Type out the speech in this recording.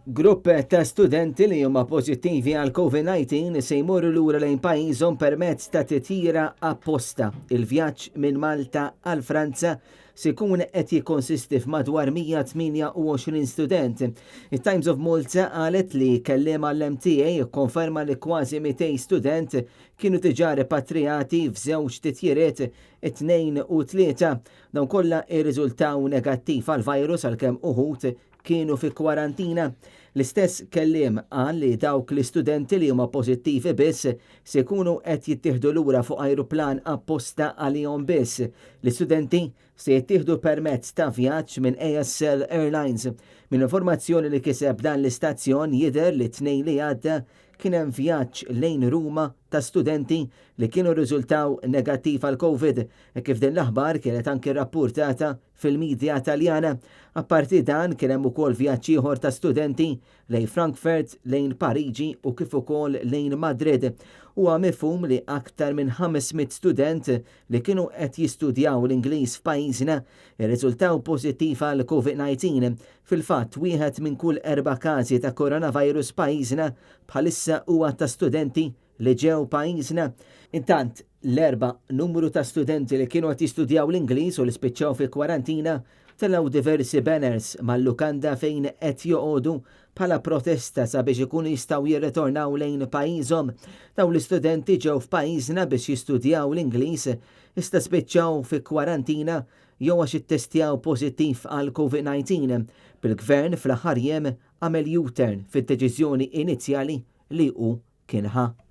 Grupp ta' studenti li huma pożittivi għal COVID-19 se jmorru lura lejn pajjiżhom permezz ta' titjira apposta. Il-vjaġġ minn Malta għal Franza se jkun qed jikkonsisti f'madwar 128 student. It-Times of Malta qalet li kelliem għall-MTA kkonferma li kważi 200 student kienu diġà ripatrijati f'żewġ titjiriet it-Tnejn u t-Tlieta. Dawn kollha irriżultaw negattiv għall-virus għalkemm uħud kienu fi kwarantina. L-istess kelliem qal li dawk l-istudenti li huma pożittivi biss se jkunu qed jittieħdu lura fuq ajruplan apposta għalihom biss. L-istudenti se jittieħdu permezz ta' vjaġġ minn ASL Airlines. Minn informazzjoni li kiseb dan l-istazzjon jidher li t-Tnejn li għadda kien hemm vjaġġ lejn Ruma ta' studenti li kienu rriżultaw negattiv għall-Covid, hekk kif din l-aħbar kienet anki rrappurtata fil-midja Taljana. Apparti dan kien hemm ukoll vjaġġ ieħor ta' studenti lejn Frankfurt, lejn Pariġi u kif ukoll lejn Madrid. Huwa mifhum li aktar minn 500 student li kienu qed jistudjaw l-Ingliż f'pajjiżna rriżultaw pożittiv għal Covid-19. Fil-fatt, wieħed minn kull erba' każi ta' coronavirus f'pajjiżna bħalissa huwa ta' studenti li ġew pajjiżna. Intant, l-Erbgħa, numru ta' studenti li kienu qed jistudjaw l-Ingliż u li spiċċaw fi kwarantina telgħu diversi banners mal-lukanda fejn qed joqogħdu bħala protesta sabiex ikunu jistgħu jirritornaw lejn pajjiżhom. Dawn l-istudenti ġew f'pajjiżna biex jistudjaw l-Ingliż iżda spiċċaw fi kwarantina jew għax ittestjaw pożittiv għal Covid-19, bil-Gvern fl-aħħar jiem għamel U-turn fid-deċiżjoni inizjali li hu kien ħa.